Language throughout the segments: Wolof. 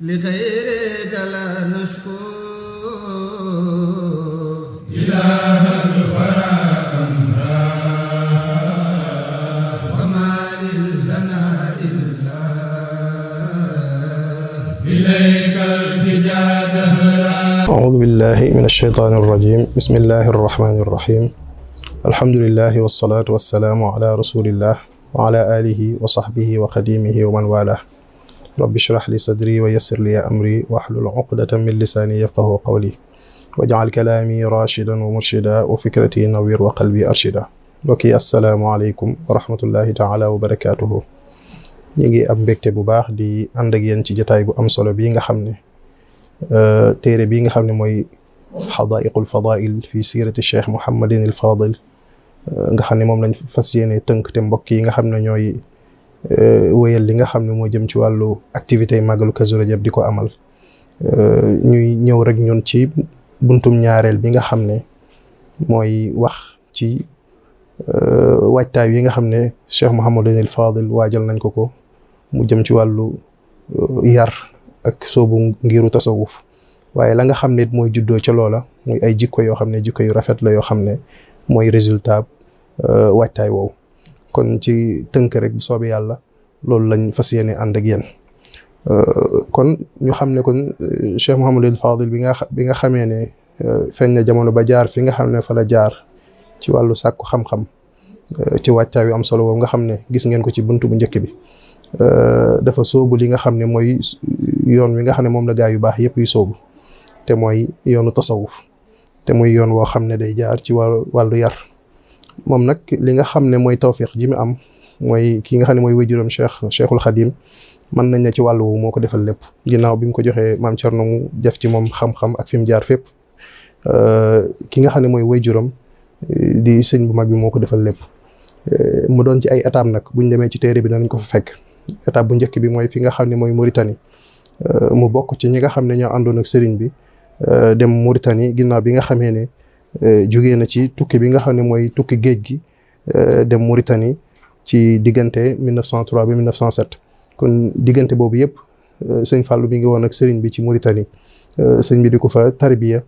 لغيرك لا نشكو إله الورى أمرا وما لنا إلا إليك التجا دهرا. أعوذ بالله من الشيطان الرجيم. بسم الله الرحمن الرحيم. الحمد لله والصلاة والسلام على رسول الله وعلى آله وصحبه وخديمه ومن والاه. رب اشرح لي صدري ويسر لي أمري واحلل عقدة من لساني يفقهوا قولي واجعل كلامي راشدا ومرشدا وفكرتي نوير وقلبي أرشدا. بكي السلام عليكم ورحمة الله تعالى وبركاته. ñi am mbégte bu baax di ànd ak yéen ci jotaay bu am solo bii nga xam ne téere bii nga xam ne mooy xadaa'iqul fadaa'il fi siirati cheikh Mouhamadin il Fadil nga xam ne moom lañ fas yéene tënk te mbokk yi nga xam ne ñooy wéyal li nga xam ne moo jëm ci wàllu activité màggalu Kazu Rajab di ko amal ñuy ñëw rek ñun ci buntum ñaareel bi nga xam ne mooy wax ci waajtaay yi nga xam ne cheikh Mouhamadin il Fadil waajal nañ ko mu jëm ci wàllu yar ak soobu ngiru tasawuf waaye la nga xam ne mooy juddoo ca loola muy ay jikko yoo xam ne jikko yu rafet la yoo xam ne mooy résultat waajtaay woowu. kon ci tënk rek bu soobee yàlla loolu lañ fas yéene ànd ak yéen kon ñu xam ne kon cheikh Mouhamadul Fadil bi nga xamee ne feeñ na jamono ba jaar fi nga xam ne fa la jaar ci wàllu sàkku xam-xam ci waajtaay yu am solo boobu nga xam ne gis ngeen ko ci buntu bu njëkk bi dafa soobu li nga xam ne mooy yoon wi nga xam ne moom la gaa yu baax yëpp yu soobu te mooy yoonu tasawuf te muy yoon woo xam ne day jaar ci wàllu yar. moom nag li nga xam ne mooy tawfiq ji mu am mooy ki nga xam ne mooy wéjuram cheikhul xadim mën nañ ne ci wàllu woowu moo ko defal lépp ginnaaw bi mu ko joxee maam Cerno mu def ci moom xam-xam ak fi mu jaar fépp ki nga xam ne mooy wéjuram di sëñ bu mag bi moo ko defal lépp mu doon ci ay étape nag buñ demee ci téere bi danañ ko fa fekk. étape bu njëkk bi mooy fi nga xam ne mooy Mauritanie mu bokk ci ñi nga xam ne ñoo àndoon ak sëriñ bi dem Mauritanie ginnaaw bi nga xamee ne jógee na ci tukki bi nga xam ne mooy tukki géej gi dem Mauritanie ci diggante 1903 ba 1907 kon diggante boobu yëpp sëñ Fallou bi ngi woon ak sëriñ bi ci Mauritanie sëñ bi di ko fa tarbiya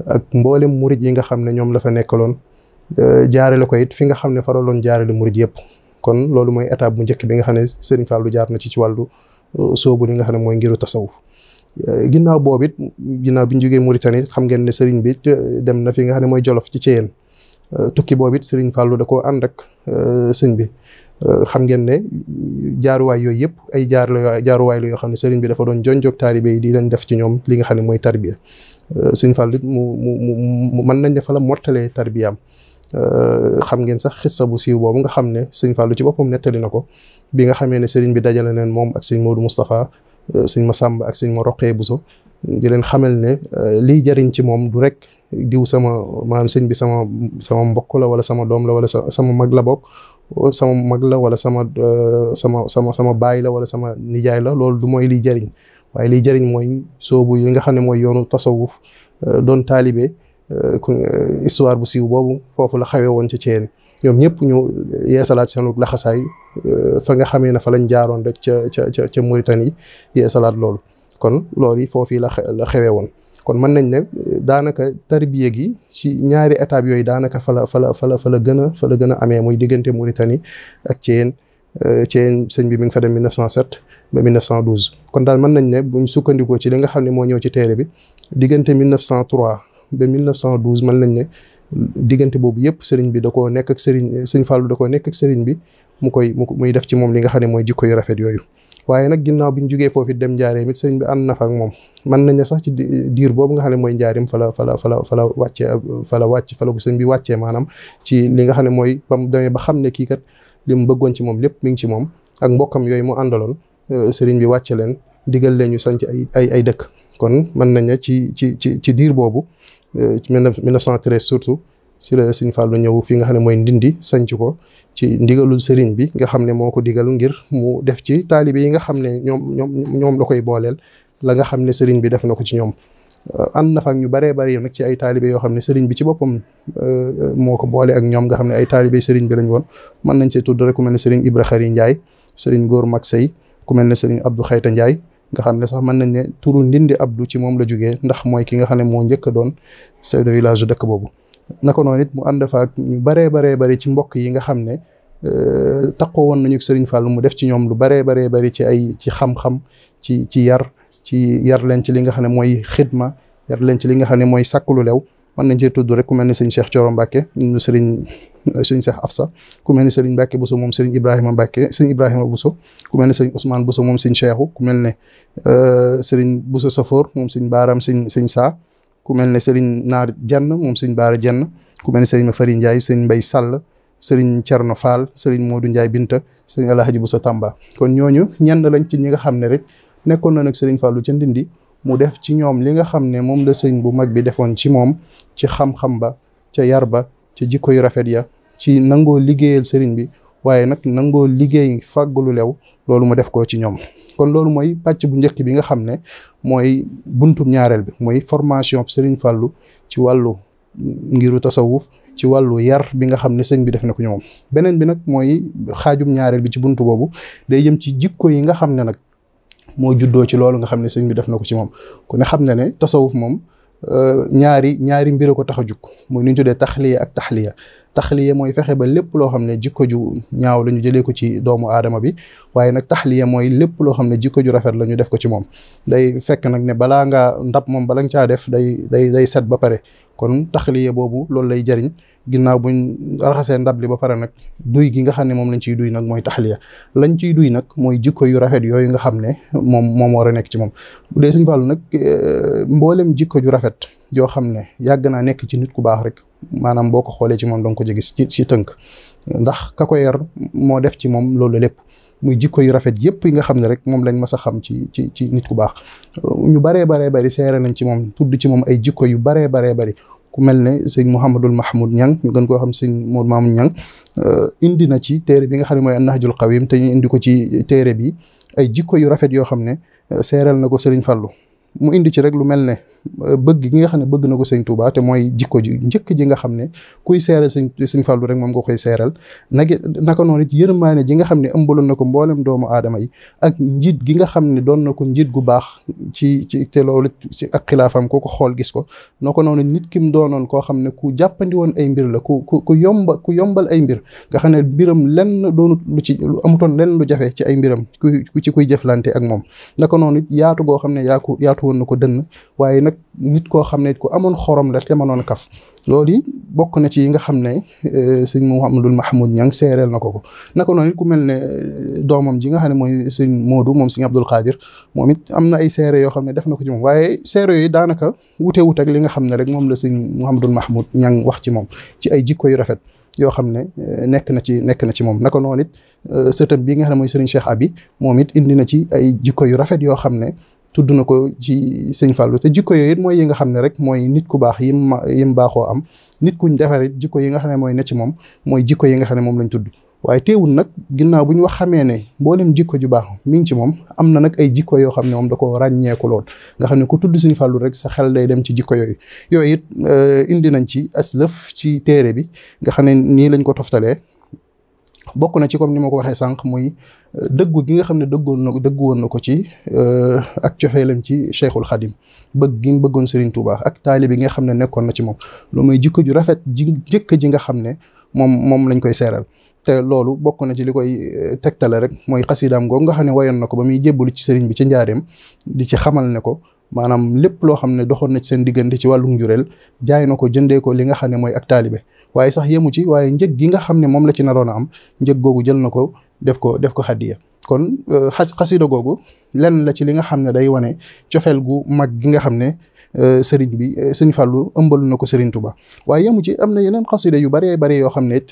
ak mboolem murid yi nga xam ne ñoom la fa nekkaloon jaarale ko it fi nga xam ne faraloon jaarale murid yëpp. kon loolu mooy étape bu njëkk bi nga xam ne sëriñ Fallou jaar na ci wàllu soobu li nga xam ne mooy ngiru tasawuf ginnaaw boobu it ginnaaw bi ñu jógee Mauritanie xam ngeen ne sëriñ bi dem na fi nga xam ne mooy Jolof ci Ceyeen tukki boobu it sëriñ Fallou da koo ànd ak sëñ bi xam ngeen ne jaaruwaay yooyu yëpp ay jaaruwaay la yoo xam ne sëriñ bi dafa doon jonjoog taalibe yi di leen def ci ñoom li nga xam ne mooy tarbiya sëriñ Fallou it mu mën nañ ne fa la mottalee tarbiyaam xam ngeen sax xissa bu siiw boobu nga xam ne sëñ Fallou ci boppam nettali na ko bi nga xamee ne sëriñ bi dajale neen moom ak sëñ Modou Moustapha sëñ Massamba ak sëñ ma Roqee Buso di leen xamal ne liy jariñ ci moom du rek diw maanaam sëñ bi sama mbokk la wala sama doom la wala sama mag la bokk sama mag la wala sama baay la wala sama nijaay la loolu du mooy liy jariñ waaye liy jariñ mooy soobu yi nga xam ne mooy yoonu tasawuf doon taalibe histoire bu siiw boobu foofu la xawee woon ci Ceyeen ñoom ñëpp ñu yeesalaat seenu laxasaay fa nga xamee ne fa lañ jaaroon rek ca Mauritanie yeesalaat loolu kon loolu yi foofu la xewee woon kon mën nañ ne daanaka tarbiya gi ci ñaari étape yooyu daanaka fa la gën a amee muy diggante Mauritanie ak Ceyeen sëñ bi mi ngi fa dem 1907 ba 1912 kon daal mën nañ ne buñ sukkandikoo ci li nga xam ne moo ñëw ci téere bi diggante 1903 ba 1912 mën nañ ne diggante boobu yëpp sëriñ bi da koo nekk ak sëñ Fallou da koo nekk ak sëriñ bi muy def ci moom li nga xam ne mooy jikko yu rafet yooyu waaye nag ginnaaw bi ñu jógee foofu dem njaareem it sëriñ bi ànd na fa ak moom mën nañ ne sax ci diir boobu nga xam ne mooy njaareem fa la ko sëriñ bi wàccee maanaam ci li nga xam ne mooy ba mu demee ba xam ne kii kat li mu bëggoon ci moom lépp mi ngi ci moom ak mbokkam yooyu mu àndaloon sëriñ bi wàcce leen digal leen ñu sanc ay dëkk kon mën nañ ne ci diir boobu 1913 surtout si la sëñ Fallou ñëw fi nga xam ne mooy Ndindi sanc ko ci ndigalul sëriñ bi nga xam ne moo ko digal ngir mu def ci taalibe yi nga xam ne ñoom la koy booleel la nga xam ne sëriñ bi def na ko ci ñoom ànd na fa ak ñu baree bari nag ci ay taalibe yoo xam ne sëriñ bi ci boppam moo ko boole ak ñoom nga xam ne ay taalibe sëriñ bi lañ woon mën nañ see tudd rek ku mel ne sëriñ Ibra Xari Ndiaye sëriñ Góor Mag Sey ku mel ne sëriñ Abdou Xayta Ndiaye nga xam ne sax mën nañ ne turu Ndindi Abdou ci moom la jógee ndax mooy ki nga xam ne moo njëkk a doon chef de village dëkk boobu. naka noonu it mu ànd fa ak ñu baree bari ci mbokk yi nga xam ne taqoo woon nañu Serigne Fallou mu def ci ñoom lu baree bari ci xam-xam ci yar leen ci li nga xam ne mooy xidma yar leen ci li nga xam ne mooy sàkkulu lew. mën nañ cee tudd rek ku mel ni sëñ Cheikh Thioro Mbacke ñu sëñ Cheikh Afsa, ku mel ni sëriñ Mbacke Bousso moom sëriñ Ibrahima Mbacke sëriñ Ibrahima Bousso, ku mel ni sëñ Ousmane Bousso moom sëñ Cheikhou, ku mel ne sëriñ Bousso Safoor moom sëñ Baaram sëñ Saa, ku mel ne sëriñ Naar Jenn moom sëñ Baara Jenn, ku mel ni sëriñ Mafari Ndiaye sëriñ Mbay Sall, sëriñ Thierno Fall, sëriñ Modou Ndiaye Binta, sëriñ Alhaji Bousso Tamba. kon ñooñu ñenn lañ ci ñi nga xam ne rek nekkoon na nag sëriñ Fallou ca Ndindi mu def ci ñoom li nga xam ne moom la sëñ bu mag bi defoon ci moom ci xam-xam ba ca yar ba ca jikko yu rafet ya ci nangoo liggéeyal sëriñ bi waaye nag nangoo liggéey fàggulu lew loolu mu def ko ci ñoom. kon loolu mooy pàcc bu njëkk bi nga xam ne mooy buntum ñaareel bi mooy formation sëriñ Fallou ci wàllu ngiru tasawuf ci wàllu yar bi nga xam ne sëñ bi def na ko ñoom. beneen bi nag mooy xaajum ñaareel bi ci buntu boobu day jëm ci jikko yi nga xam ne nag moo juddoo ci loolu nga xam ne sëñ bi def na ko ci moom. ku ne xam na ne tasawuf moom ñaari mbir ko tax a jug muy nu ñu tuddee taxliya ak taxliya mooy fexe ba lépp loo xam ne jikko ju ñaaw la ñu jëlee ko ci doomu aadama bi waaye nag taxliya mooy lépp loo xam ne jikko ju rafet la ñu def ko ci moom. day fekk nag ne balaa nga ndab moom bala nga caa def day set ba pare kon taxliya boobu loolu lay jariñ. ginnaaw buñ raxasee ndab li ba pare nag duy gi nga xam ne moom lañ ciy duy nag mooy taxliya lañ ciy duy nag mooy jikko yu rafet yooyu nga xam ne moom war a nekk ci moom. bu dee Sëñ Fallu nag mboolem jikko ju rafet yoo xam ne yàgg naa nekk ci nit ku baax rek maanaam boo ko xoolee ci moom danga ko gis ci tënk ndax ka ko yar moo def ci moom loolu lépp muy jikko yu rafet yëpp yi nga xam ne rek moom lañ mas a xam ci nit ku baax. ñu bari seere nañ ci moom tudd ci moom ay jikko yu bari ku mel ne sëñ Mouhamadul Mahmoud Ñang ñu gën koo xam sëñ Modou Mamoud Ñang indi na ci téere bi nga xam ne mooy An-Nahjul Qawim te ñu indi ko ci téere bi ay jikko yu rafet yoo xam ne seeral na ko Sëriñ Fallu mu indi ci rek lu mel ne bëgg gi nga xam ne bëgg na ko sëñ Touba te mooy jikko ji njëkk ji nga xam ne kuy seeral sëñ Fallu rek moom nga koy seeral naka noonu it yërmaane ji nga xam ne ëmbaloon na ko mboolem doomu aadama yi ak njiit gi nga xam ne doon na ko njiit gu baax ci te loolu ci ak xilaafam ko xool gis ko naka noonu nit ki mu doonoon koo xam ne ku jàppandi woon ay mbir la ku yombal ay mbir nga xam ne mbiram lenn doonut lu amutoon lenn lu jafe ci ay mbiram ci kuy jëflante ak moom naka noonu it yaatu goo xam ne yaatu woon na ko dënn waaye nag nit koo xam ne ku amoon xorom la te mënoon kaf loolu yi bokk na ci yi nga xam ne sëñ Mouhamadul Mahmoud Ñang seereel na ko naka noonu it ku mel ne doomam ji nga xam ne mooy sëñ Modou moom sëñ Abdul Qadir moom it am na ay seere yoo xam ne def na ko ci moom waaye seere yooyu daanaka wute ak li nga xam ne rek moom la sëñ Mouhamadul Mahmoud Ñang wax ci moom ci ay jikko yu rafet yoo xam ne nekk na ci moom naka noonu it sëtam bi nga xam ne mooy sëriñ Cheikh Abi moom it indi na ci ay jikko yu rafet yoo xam ne tudd na ko ci sëñ Fallu te jikko yooyu it mooy yi nga xam ne rek mooy nit ku baax yim baaxoo am nit kuñ defaree jikko yi nga xam ne mooy ne ci moom mooy jikko yi nga xam ne moom lañ tudd waaye teewul nag ginnaaw bu ñu wax xamee ne mboolem jikko ju baax mi ngi ci moom am na nag ay jikko yoo xam ne moom da ko ràññeeku lool nga xam ne ku tudd sëñ Fallu rek sa xel day dem ci jikko yooyu it indi nañ ci aslëf ci téere bi nga xam ne nii lañ ko toftalee bokk na ci comme ni ma ko waxee sànq muy dëggu gi nga xam ne dëggu woon na ko ci ak cofeelam ci Cheikhul Khadim bëgg gi bëggoon Serigne Touba ak taalibe bi nga xam ne nekkoon na ci moom loolu mooy jikko ju rafet jëkk ji nga xam ne moom lañ koy seeral te loolu bokk na ci li koy tegtale rek mooy xasidaam googu nga xam ne wayoon na ko ba muy jébbalu ci Serigne bi ci njaareem di ci xamal ne ko maanaam lépp loo xam ne doxoon na ci seen diggante ci wàllu njureel jaay na ko jëndee ko li nga xam ne mooy ak taalibe waaye sax yemu ci waaye njëg gi nga xam ne moom la ci naroon a am njëg googu jël na ko def ko hadiya kon xasida googu lenn la ci li nga xam ne day wane cofeel gu mag gi nga xam ne sëñ Fallu ëmbal na ko Sëriñ Tuba waaye yemu ci am na yeneen xasida yu bëree bëri yoo xam ne it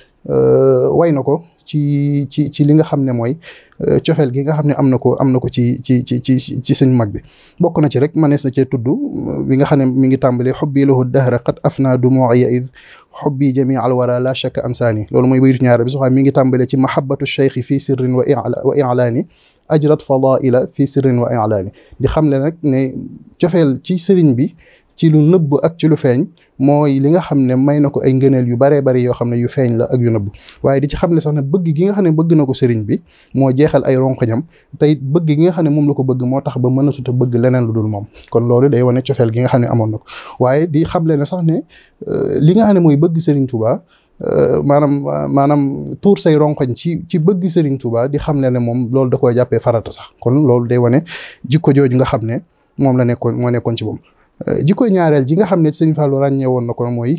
way na ko ci li nga xam ne mooy cofeel gi nga xam ne am na ko ci sëñ mag bi bokk na ci rek manees na cee tudd bi nga xam ne mi ngi tàmbalee xubbi lahu dahra qad afna dumu'iya id xubbi jami al wara la shakka ansaani loolu mooy baytu ñaare bi soxaa mi ngi tàmbalee ci mahabbatu cheikhi fii sirrin wa i'laani ajrat fadaila fii sirrin wa i'laani di xam le nag ne cofeel ci sëriñ bi ci lu nëbb ak ci lu feeñ mooy li nga xam ne may na ko ay ngëneel yu baree bari yoo xam ne yu feeñ la ak yu nëbb waaye di ci xam ne sax ne bëgg gi nga xam ne bëgg na ko sëriñ bi moo jeexal ay ronkoñam te it bëgg gi nga xam ne moom la ko bëgg moo tax ba mënatut a bëgg leneen lu dul moom kon loolu day wane cofeel gi nga xam ne amoon na ko waaye di xamle ne sax ne li nga xam ne mooy bëgg sëriñ Touba maanaam tuur say ronkoñ ci bëgg Serigne Touba di xam ne moom loolu da koy jàppee farata sax kon loolu day wane jikko jooju nga xam ne moom la nekkoon moo nekkoon ci moom jikko ñaareel ji nga xam ne Sëñ Fallou ràññee woon na ko mooy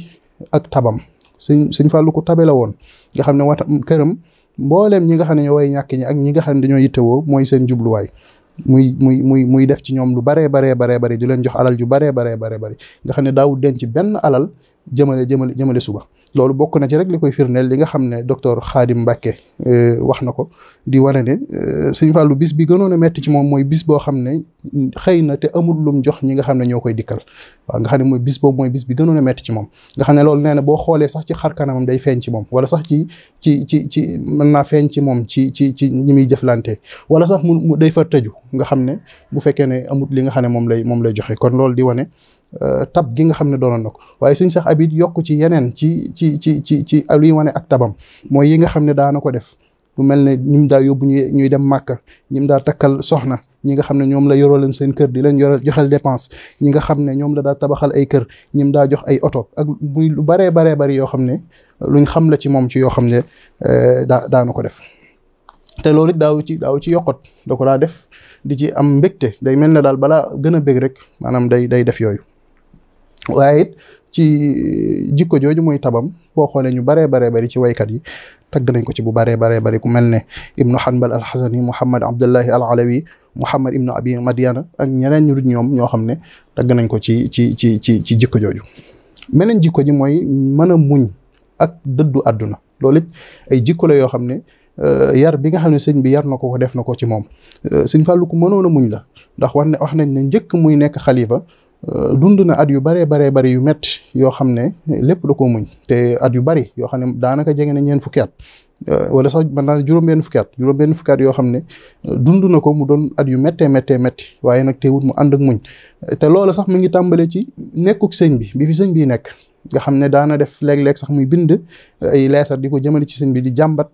ak tabam Sëñ Fallou ko tabe la woon nga xam ne wata këram mbooleem ñi nga xam ne ñoo way ñàkk ñi ak ñi nga xam ne dañoo yittewoo mooy seen jubluwaay muy def ci ñoom lu baree bari di leen jox alal ju baree bari nga xam ne daawul denc benn alal jëmale suba loolu bokk na ci rek li koy firndeel li nga xam ne docteur Khadim Mbacke wax na ko di wane ne Sëñ Fallou bis bi gënoon a metti ci moom mooy bis boo xam ne xëy na te amul lum jox ñi nga xam ne ñoo koy dikkal waaw nga xam ne mooy bis boobu mooy bis bi gënoon a metti ci moom nga xam ne loolu nee na boo xoolee sax ci xar kanamam day feeñ ci moom wala sax ci mën naa feeñ ci moom ci ñi muy jëflante wala sax mu day fa tëju nga xam ne bu fekkee ne amul li nga xam ne moom lay joxe kon loolu di wane tab gi nga xam ne doonoon na ko waaye sëñ Cheikh Abid yokk ci yeneen ci luy wane ak tabam mooy yi nga xam ne daana ko def lu mel ne ñim daa yóbbu ñuy dem Màkka ñim daa takkal soxna ñi nga xam ne ñoom la yoroo leen seen kër di leen joxel dépense ñi nga xam ne ñoom la daa tabaxal ay kër ñim daa jox ay oto ak muy lu baree bari yoo xam ne luñ xam la ci moom ci yoo xam ne daana ko def te loolu it daaw ci yokkot da ko daa def di ci am mbégte day mel ne daal balaa gën a bég rek maanaam day def yooyu waaye it ci jikko jooju muy tabam boo xoolee ñu baree bari ci waykat yi tagg nañ ko ci bu baree bari ku mel ne ibnu Hanbal al-Hasani Muhammad Abdullahi al-Alawi Muhammad ibnu Abi Madiana ak ñeneen ñu dul ñoom ñoo xam ne tagg nañ ko ci jikko jooju. meneen jikko ji mooy mën a muñ ak dëddu àdduna loolu it ay jikko la yoo xam ne yar bi nga xam ne sëñ bi yar na ko def na ko ci moom Sëñ Fallou ku mënoon a muñ la ndax wax nañ ne njëkk muy nekk xalifa dund na at yu baree bari yu métti yoo xam ne lépp da koo muñ te at yu bari yoo xam ne daanaka jege na ñeent fukki at wala sax mën naa juróom-benn fukki at yoo xam ne dund na ko mu doon at yu méttee métti waaye nag teewut mu ànd ak muñ te loolu sax mu ngi tàmbale ci nekkuk sëñ bi fi sëñ bi nekk nga xam ne daana def léeg-léeg sax muy bind ay leetar di ko jëmale ci sëñ bi di jàmbat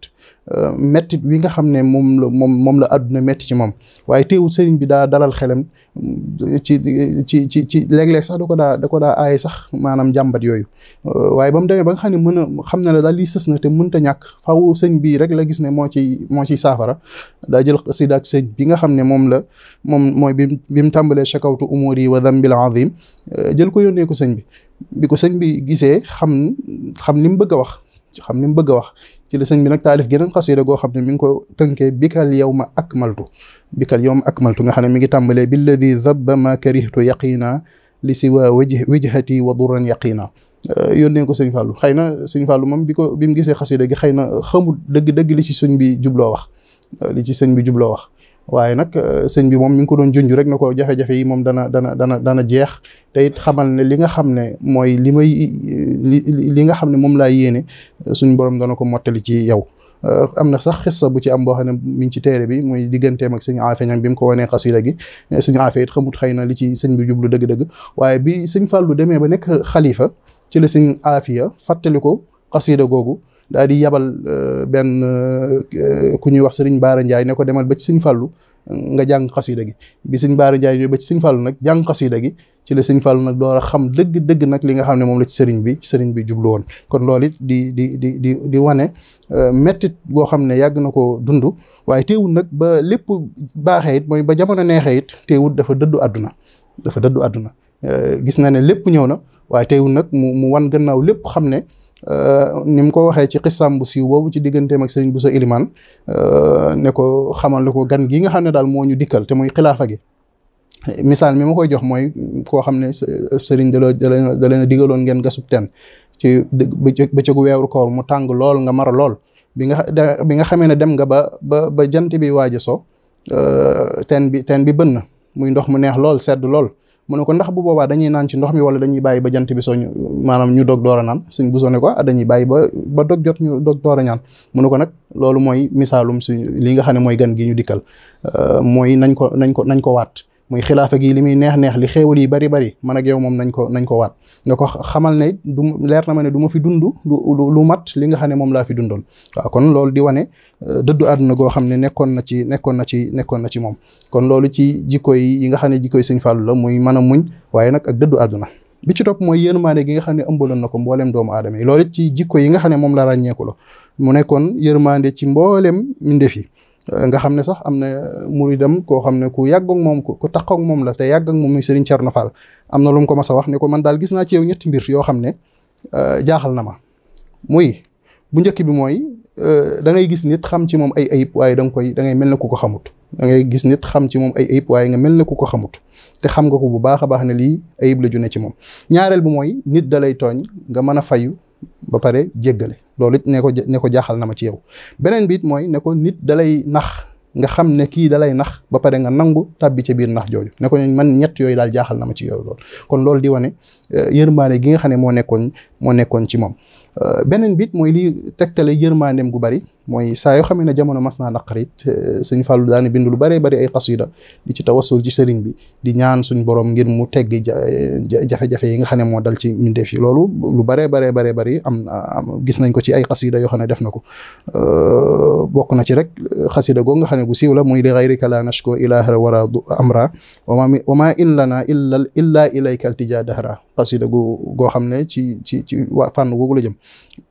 mettit wi nga xam ne moom la àdduna metti ci moom waaye teewul sëriñ bi daa dalal xelam ci léeg-léeg sax da ko daa aaye sax maanaam jàmbat yooyu waaye ba mu demee ba nga xam ne xam na la daal lii sës na te mënta ñàkk faw sëñ bi rek la gis ne moo ciy saafara daa jël xasida ak sëñ bi nga xam ne moom mooy bi mu tàmbalee shakawtu umuri wa dambil azim jël ko yónnee ko sëñ bi ko sëñ bi gisee xam li mu bëgg a wax ci la sëñ bi nag taalif geneen xasida goo xam ne mi ngi ko tënkee bikal yawma akmaltu nga xam ne mi ngi tàmbalee billadi zabba ma karihtu yaqina li siwa wijhati wa duran yaqina yónnee ko sëñ Fallou xëy na sëñ Fallou moom bi mu gisee xasida gi xëy na xamul dëgg li ci sëñ bi jubloo wax waaye nag sëñ bi moom mi ngi ko doon junj rek na ko jafe-jafe yi moom dana jeex te it xamal ne li nga xam ne mooy li nga xam ne moom laa yéene suñ borom dana ko mottali ci yow. am na sax xissa bu ci am boo xam ne mi ngi ci téere bi muy digganteem ak sëñ Afe ñam bi mu ko wanee xasida gi sëñ Afe it xamut xëy na li ci sëñ bi jublu dëgg-dëgg waaye bi sëñ Fallou demee ba nekk xalifa ci la sëñ Afiya fàttali ko xasida googu daal di yabal benn ku ñuy wax sëriñ Baara Ndiaye ne ko demal ba ci sëñ Fallou nga jàng xasida gi bi sëñ Baara Ndiaye ñëw ba ci sëñ Fallou nag jàng xasida gi ci la sëñ Fallou nag door a xam dëgg nag li nga xam ne moom la ci sëriñ bi jublu woon kon loolu it di wane mettit boo xam ne yàgg na ko dund waaye teewul nag ba lépp baaxee it mooy ba jamono neexee it teewul dafa dëddu àdduna gis na ne lépp ñëw na waaye teewul nag mu wan gannaaw lépp xam ne ni mu ko waxee ci xissaam bu siiw boobu ci digganteem ak sëriñ Bousso Ilimaan ne ko xamal ne ko gan gi nga xam ne daal moo ñu dikkal te muy xilaafa gi misaal mi ma koy jox mooy koo xam ne sëriñ da leen a digaloon ngeen gasub teen ci bëccëgu weeru koor mu tàng lool nga mara lool bi nga xamee ne dem nga ba jant bi waaj a so teen bi bënn na muy ndox mu neex lool sedd lool mu ne ko ndax bu boobaa dañuy naan ci ndox mi wala dañuy bàyyi ba jant bi soo maanaam ñu dog door a naan sëñ Bousso ne ko dañuy bàyyi ba dog jot ñu dog door a ñaan mu ne ko nag loolu mooy misaalum li nga xam ne mooy gan gi ñu dikkal mooy nañ ko waat muy xilaafa gi li muy neex-neex li xéewal yi bari man ak yow moom nañ ko waat nga ko xamal ne du leer na ma ne du ma fi dund lu mat li nga xam ne moom laa fi dundoon waaw kon loolu di wane dëddu àdduna goo xam ne nekkoon na ci moom kon loolu ci jikko yi nga xam ne jikko yi Sëñ Fallu la muy mën a muñ waaye nag ak dëddu àdduna bi ci topp mooy yërmaande gi nga xam ne ëmbaloon na ko mbooleem doomu aadama yi loolu ci jikko yi nga xam ne moom la ràññeeku la mu nekkoon yërmaande ci mbooleem mbindeef yi nga xam ne sax am na muridam koo xam ne ku yàgg ak moom ku tax ak moom la te yàgg ak moom muy Serigne Thierno Fall am na lu mu ko mas a wax ne ko man daal gis naa ci yow ñetti mbir yoo xam ne jaaxal na ma muy bu njëkk bi mooy da ngay gis nit xam ci moom ay ayib waaye da ngay mel ne ku ko xamut da ngay gis nit xam ci moom ay ayib waaye nga mel ne ku ko xamut te xam nga ko bu baax a baax ne lii ayib la ju ne ci moom ñaareel bi mooy nit da lay tooñ nga mën a fayu ba pare jéggale loolu it ne ko jaaxal na ma ci yow beneen bi it mooy ne ko nit dalay nax nga xam ne kii dalay nax ba pare nga nangu tàbbi ca biir nax jooju ne ko man ñett yooyu daal jaaxal na ma ci yow loolu kon loolu di wane yërmaande gi nga xam ne moo nekkoon ci moom beneen bit mooy li tegtale yërmaandeem gu bari mooy saa yoo xam ne jamono mas naa naqarit Sëñ Fallu daani bind lu bari ay xasida di ci tawassul ci sëriñ bi di ñaan suñ borom ngir mu teggi jafe-jafe yi nga xam ne moo dal ci mindeef yi loolu lu bari am gis nañ ko ci ay xasida yoo xam ne def na ko bokk na ci rek xasida goo nga xam ne gu siiw la muy li gayrika la nashko ilaha wara amra wa ma in lana illa ilayka altija dahra xasida goo xam ne ci fànn googu la jëm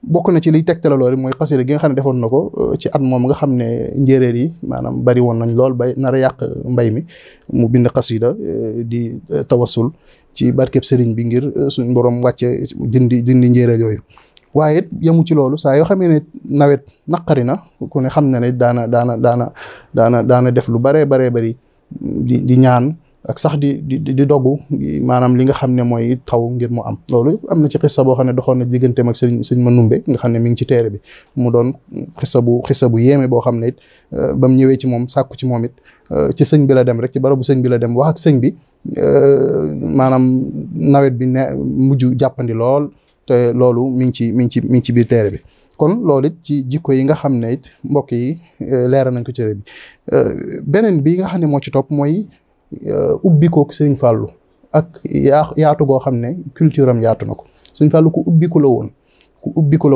bokk na ci liy tegtale loolu mooy xasida gi nga xam ne defoon na ko ci at moom nga xam ne njéeréer yi maanaam bari woon nañ lool bay nar a yàq mbay mi mu bind xasida di tawassul ci barkeb sëriñ bi ngir suñ borom wàcce dindi njéeréer yooyu waaye it yemu ci loolu saa yoo xamee ne nawet naqari na ku ne xam na ne daana def lu baree bari di ñaan ak sax di doggu maanaam li nga xam ne mooy taw ngir mu am loolu am na ci xissa boo xam ne doxoon na digganteem ak sëñ Manumbe nga xam ne mi ngi ci teere bi mu doon xissa bu yéeme boo xam ne it ba mu ñëwee ci moom sàkku ci moom it ci sëñ bi la dem rek ci barabu sëñ bi la dem wax ak sëñ bi maanaam nawet bi ne mujj jàppandi lool te loolu mi ngi ci biir teere bi kon loolu it ci jikko yi nga xam ne it mbokk yi leeral nañ ko ci teere bi beneen bi nga xam ne moo ci topp mooy ubbikook Sëriñ Fallu ak yaatu goo xam ne culture am yaatu na ko Sëriñ Fallu ku ubbiku la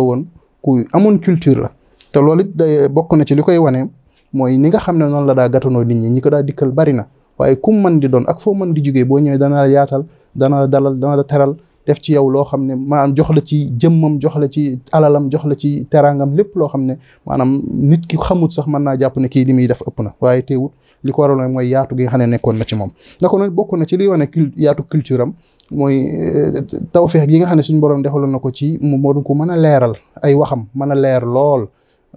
woon ku amoon culture la te loolu it bokk na ci li koy wane mooy ni nga xam ne noonu la daa gàttanoo nit ñi ko daa dikkal bari na waaye kum mën di doon ak foo mën di jógee boo ñëwee dana la yaatal dana la dalal dana la teral def ci yow loo xam ne maanaam jox la ci jëmmam jox la ci alalam jox la ci teraangam lépp loo xam ne maanaam nit ki xamut sax mën naa jàpp ne kii li muy def ëpp na waaye teewut li ko waroon mooy yaatu gi nga xam ne nekkoon na ci moom nako nag bokk na ci liy wane yaatu culture am mooy tawfeex yi nga xam ne suñu borom defaloon na ko ci mu doon ko mën a leeral ay waxam mën a leer lool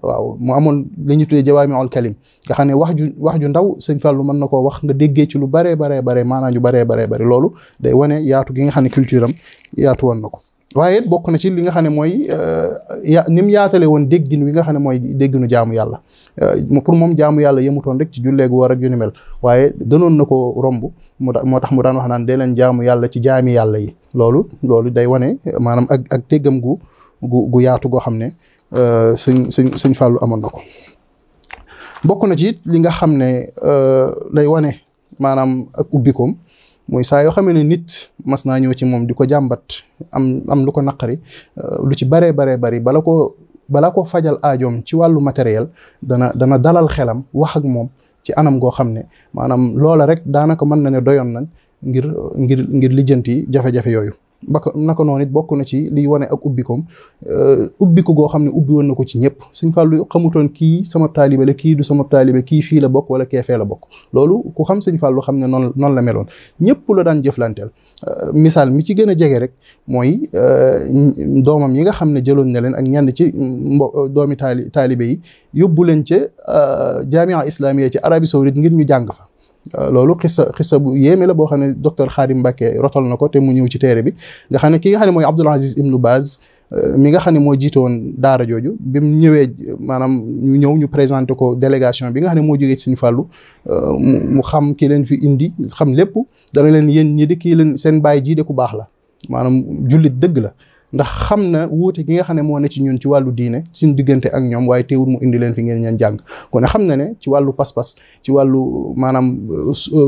waaw mu amoon li ñu tuddee jawaami'ul kalim nga xam ne wax ju ndaw Sëñ Fallu mën na koo wax nga déggee ci lu baree maanaam ju baree loolu day wane yaatu gi nga xam ne culture am yaatu woon na ko waaye bokk na ci li nga xam ne mooy ni mu yaatale woon déggin wi nga xam ne mooy dégginu jaamu yàlla pour moom jaamu yàlla yemutoon rek ci julleegu war ak yu ni mel waaye dënoon na ko romb moo tax mu daan wax naan dee leen jaamu yàlla ci jaami yàlla yi loolu day wane maanaam ak déggam gu yaatu goo xam ne sëñ Fallu amoon na ko bokk na ci li nga xam ne day wane maanaam ak ubbikoom mooy saa yoo xamee ne nit mas naa ñëw ci moom di ko jàmbat am lu ko naqari lu ci baree bari bala ko fajal aajoom ci wàllu matériel dana dalal xelam wax ak moom ci anam goo xam ne maanaam loola rek daanaka mën na ne doyoon nañ ngir lijjanti jafe-jafe yooyu naka noonu it bokk na ci liy wane ak ubbikoom ubbiku goo xam ne ubbi woon na ko ci ñëpp Sëñ Fallu xamutoon kii sama taalibe la kii du sama taalibe kii fii la bokk wala kee fee la bokk loolu ku xam Sëñ Fallu xam ne noonu la meloon ñëpp la daan jëflanteel misaal mi ci gën a jege rek mooy doomam yi nga xam ne jëloon na leen ak ñenn ci doomi taalibe yi yóbbu leen ca jaamia islamiya ci Arabie Saoudite ngir ñu jàng fa loolu xissa bu yéeme la boo xam ne docteur Khadim Mbacké rotal na ko te mu ñëw ci téere bi nga xam ne ki nga xam ne mooy Abdul Aziz Ibnu Baz mi nga xam ne moo jiite woon daara jooju bi mu ñëwee maanaam ñu présenté ko délégation bi nga xam ne moo jógee ci Sëñ Fallu mu xam ki leen fi indi xam lépp dana leen yéen ñi di kii leen seen baay jii de ku baax la maanaam jullit dëgg la ndax xam na wuute gi nga xam ne moo ne ci ñun ci wàllu diine suñ diggante ak ñoom, waaye teewul mu indi leen fi ngeen ñaan jàng. kon xam na ne ci wàllu pas-pas, ci wàllu maanaam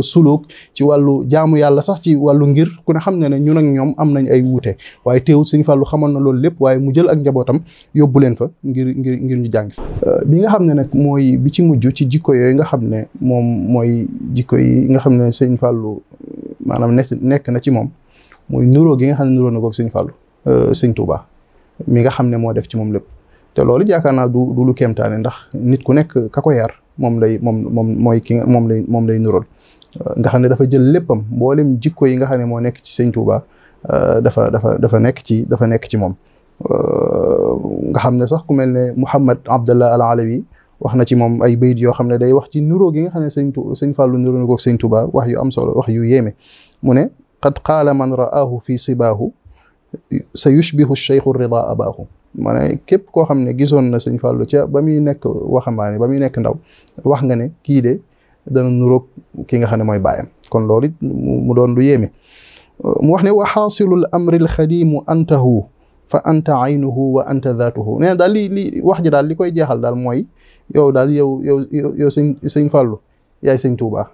suluk, ci wàllu jaamu yàlla sax, ci wàllu ngir ku ne xam na ne ñun ak ñoom am nañ ay wuute, waaye teewul Sëñ Fallu xamoon na loolu lépp, waaye mu jël ak njabootam yóbbu leen fa ngir ñu jàng fi. bi nga xam ne nag mooy bi ci mujj ci jikko yooyu nga xam ne moom mooy jikko yi nga xam ne Sëñ Fallu maanaam nekk na ci moom, mooy nuroo gi nga xam ne nuroo na ko Sëñ Fallu Sëñ Tuuba mi nga xam ne moo def ci moom lépp. te loolu yaakaar naa du lu kéemtaane, ndax nit ku nekk ka ko yar moom mooy ki moom lay nurool. nga xam ne dafa jël léppam, mboolem jikko yi nga xam ne moo nekk ci Sëñ Tuuba dafa nekk ci moom. nga xam ne sax ku mel ne Muhammad Abdallah al Alawi wax na ci moom ay bayit yoo xam ne day wax ci nuroo gi nga xam ne Sëñ Fallu nuroo na ko Sëñ Tuuba, wax yu am solo, wax yu yéeme. mu ne qad qaala man ra'aahu fi sibaahu sa yushbihu cheikhu rida abaahu. ma ne képp koo xam ne gisoon na Sëñ Fallu ca ba muy nekk waxambaane, ba muy nekk ndaw, wax nga ne kii de dana nuroog ki nga xam ne mooy baayam. kon loolu it mu doon lu yéeme. mu wax ne wa xaasilul amril xadimu antahu fa anta aynuhu wa anta zaatuhu. nee na daal li wax ji daal li koy jeexal daal mooy yow daal yow Sëñ Fallu yaay Sëñ Tuuba.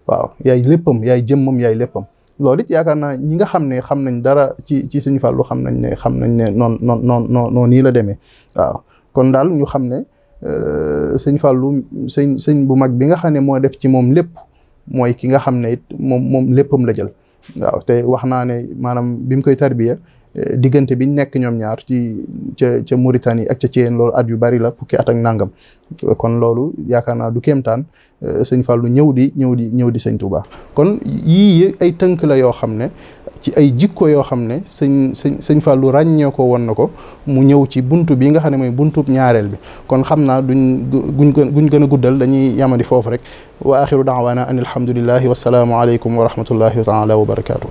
waaw yaay léppam, yaay jëmmam, yaay léppam. loolu it yaakaar naa ñi nga xam ne xam nañ dara ci Sëñ Fallu xam nañ ne noonu nii la demee. waaw kon daal ñu xam ne Sëñ Fallu sëñ bu mag bi nga xam ne moo def ci moom lépp mooy ki nga xam ne it moom léppam la jël. waaw te wax naa ne maanaam bi mu koy tarbiya diggante biñ nekk ñoom ñaar ca Mauritanie ak ca Thièyène, loolu at yu bari la, fukki at ak nangam. kon loolu yaakaar naa du kéemtaan Sëñ Fallu ñëw di Sëñ Tuuba. kon yii ay tënk la yoo xam ne ci ay jikko yoo xam ne Sëñ Fallu ràññee ko woon na ko, mu ñëw ci buntu bi nga xam ne mooy buntub ñaareel bi. kon xam naa guñ gën a guddal, dañuy yamadi foofu rek. wa axiru daawaana an alhamdulillahi wassalaamu aleykum wa rahmatullahi taala wa barakaatu.